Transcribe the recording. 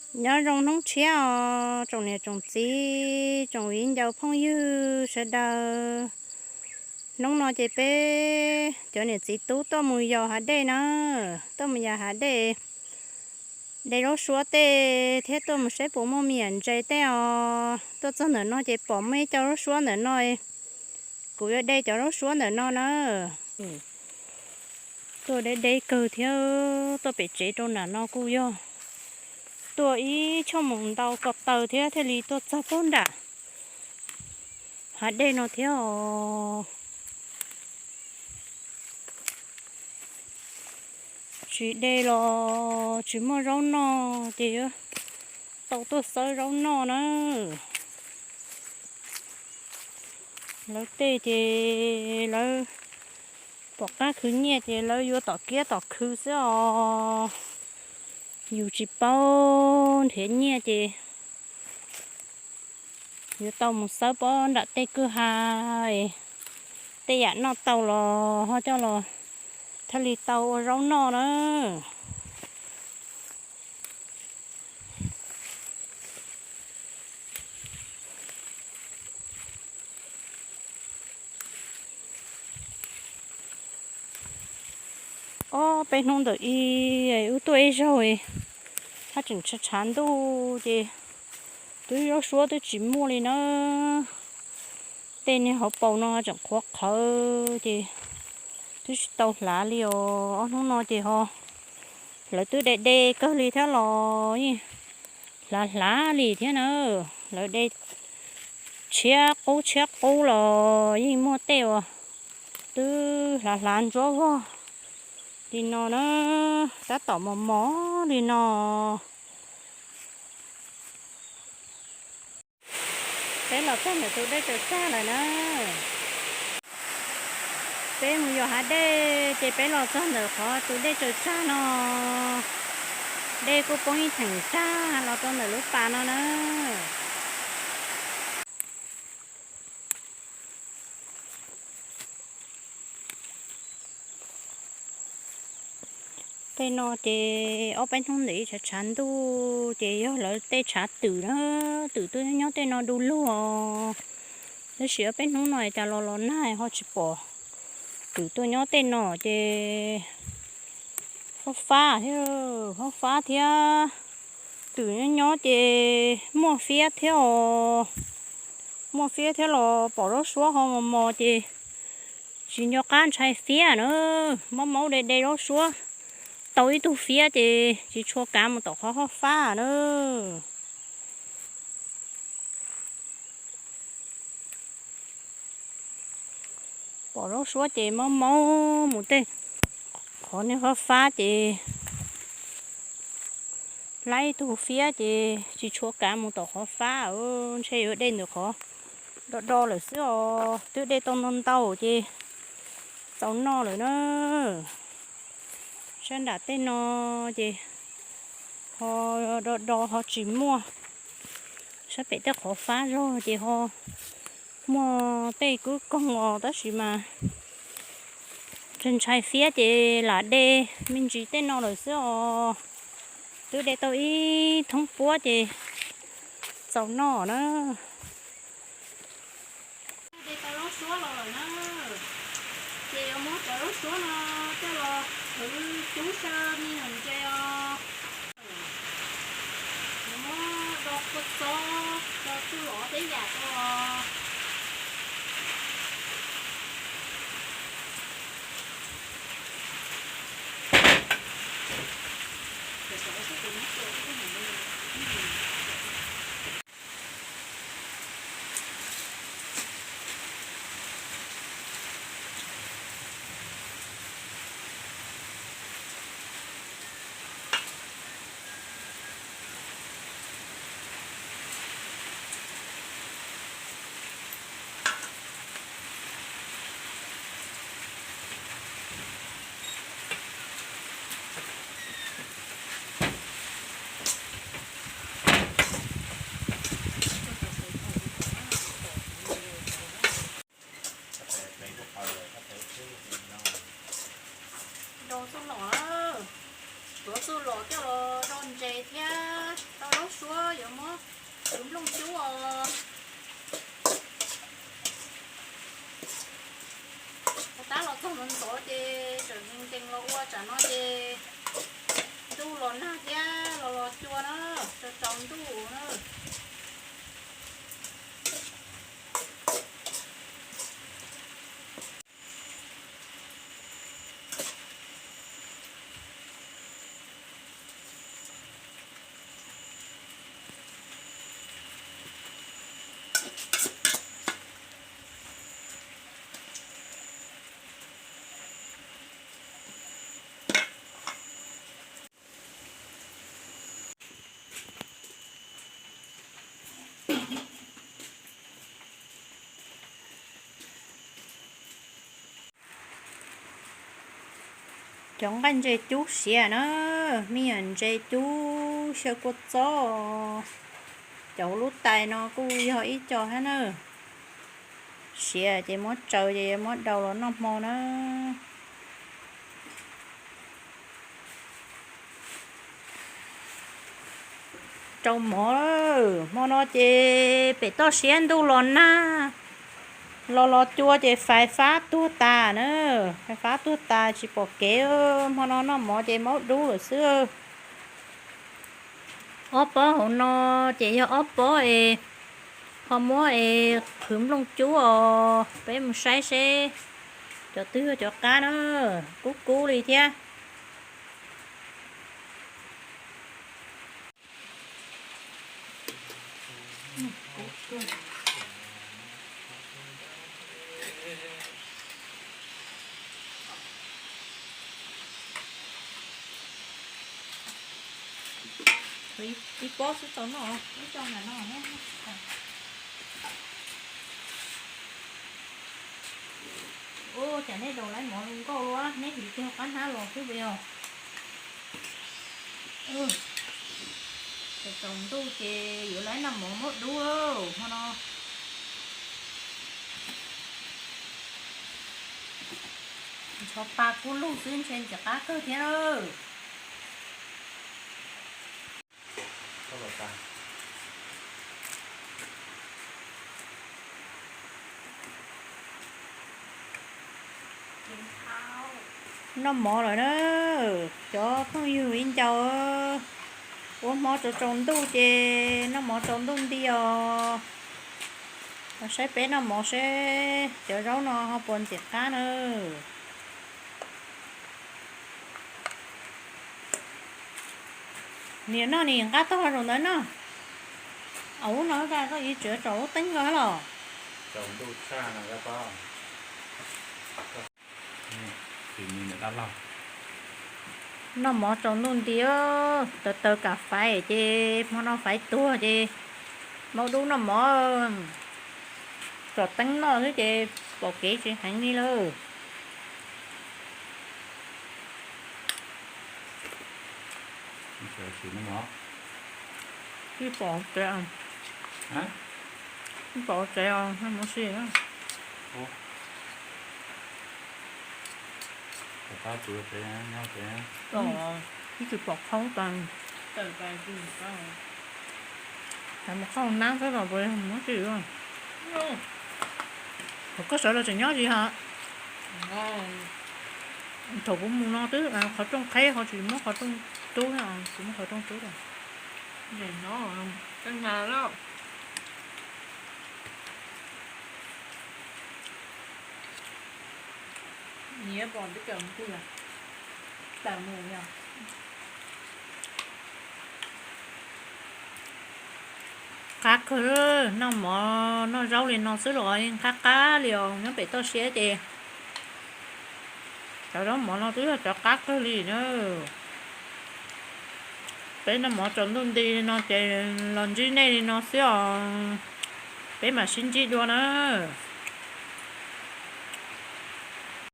Nyob zoo hnub tshiab os tsoom niam tsoom txiv tsoom viv ncaus phooj ywg sawv daws. Hnub no ces peb cov niam txiv tub tuaj mus yos hav dej na, tuaj mus yos hav dej, de zaub suab tej thiab tuaj mus saib puas muaj me nyuam ntses tej os. Tuaj txog ntawm no ces pom muaj ib co zaub suab ntawm no, kuv yuav de cov zaub suab ntawm no na. Tuaj deb deb kawg thiab, tuaj pem tsev rau nram no kuj yog tuaj ib choj moos ntau ko taw thiab thiaj li tuaj txog pob nram hav dej no thiab os. Tsis de los tsis muaj zaub noj ces yuav tau tuaj xawb zaub noj na. Lawv tej ces lawv pom qab khwv nyiaj ces lawv yuav tom kiab tom khw xwb os. Yus tsis paub nrhiav nyiaj ces yuav tau mus xawb pob nram tej kwj ha, tej yam noj tau los ho coj los thiaj li tau ua zaub noj na. Ob peb hnub ntawm ib wb tuaj ib zaug, haj tseem tshav tshav ntuj ces twb zaub suab twb tsis muaj li na. Tej niag hauv paus no tseem qhuav qhawv ces twb tsis tau hlav li os. Ob hnub no ces ho lawv twb de de kawg li thiab los yeej hlav hlav li thiab na. Lawv de tshiab qub tshiab qub los yeej muaj tej uas twb hlav hlav ntsuab vog li no na, tab tom mos mos li no. Peb los txog ntawm tus dej tsaws tsag lawm na. Peb mus yos hav dej ces peb los txog ntawm qhov tus dej tsaws tsag no. Dej kuj poob ib theem tsag los rau ntawm lub pas no na. Tej no ces ob peb hnub ntawm ib tshav tshav ntuj ces yog lawv tej tshav twm na, twm tuaj nyob tej no du lug os. Tab sis ob peb hnub no cas los los nag ho tsis pom twm tuaj nyob tej no ces fab fab thiab, fab fab thiab. Twm nyob nyob ces muaj fiab thiab os. Muaj fiab thiab los pom zaub suab ho mos mos ces tsis nco qab ntshai fiab na. Maub maub de de zaub suab tau ib tug fiab ces tsis tshua kav mus tom qhov fab fab na. Pom zaub suab ces maub maub mus tej qhov niag fab fab ces laib ib tug fiab ces tsis tshua kav mus tom qhov fab, ntshe yuav de ntawm qhov do do lawm xwb os. Twb de tau ntau ntau ces txaus noj lawm na. Sab nram tej no ces ho do do ho tsis muaj. Sab pem tej qhov fab zog ces ho muaj tej kub koog os, tab sis mas ntshai fiab ces lam de me ntsis tej no lawm xwb os. Twb de tau ib thoob puab ces txaus noj na. De tau zaub suab los lawm na, ces yuav muab cov zaub suab no coj los qhwv cub xyaw me nyuam ntses os. Yuav muab do kua txob rau tsuj lov peb yam rau os. Muab khwv nplooj cub os. Ua tab los txog ntxov ntxov ces tseem nkees nkees los ua, tsam no ces ntuj los nag thiab los los cua na, tsaus tsaus ntuj na. Cov nqaij ntses cub siav na, me nyuam ntses cub xyaw kua txob, cov hauv lub tais no kuj yog ib co thiab na. Siav ces muab tsaws ces yuav muab daus los noj hmo na. Rau mov, hmo no ces pem toj siab ntuj los nag, los los cua ces fais fab tuag tas na, fais fab tuag tas tsis pom kev. Hmo no noj mov ces maub dub lawm xwb. Ob pob hauv no ces yog ob pob es ho muab es qhwv nplooj cub os, peb mus saib seb cov twg yog cov qab na, kub kub li thiab. Ib pob xwb tau noj, ib co ntawm no neb. Ua cas nej daus lawv mov zoo nkauj luaj, neb hliv kiag qab hnab los xwb puas yog? Tsaus ntuj ces yuav lawv noj mov maub dub hmo no. Ntsho pa kub lug xwb ntshe ntxim qab kawg thiab. Noj mov lawm na, cov phooj ywg viv ncaus, ua hmo tsaus tsaus ntuj ces noj mov tsaus ntuj nti os. Los saib peb noj mov seb cov zaub no ho puas ntxim qab na. Niam noj nim nqab tag zaum ntawd no. Ub no koj ib tsev tsaus lub teeb ko los. Noj mov tsaus ntuj nti, taws taws kam faiv ces hmo no faiv tuag ces maub dub noj mov. Tsom teeb noj xwb ces pom kev tsis heev li lawm. Ib pom tsev, ib pom tsev os, mov si. Ib tsis pom qhov tas. Mus qhov nab xwb los puas muab tsis. Thaum koj sawv los tseem nyob tsis hos? Thaum kuv mus no twb qhov rooj qheb ho tsis muab qhov rooj rub, kuv muab qhov rooj rub lawm. Qab kawg, noj mov noj zaub li no xwb los yeej qab qab li os, nyob pem toj siab ces cov zaub mov no twb yog cov qab kawg li na. Peb noj mov tsaus ntuj nti no ces los ntsib nej li no xwb os, peb mam sib ntsib dua na.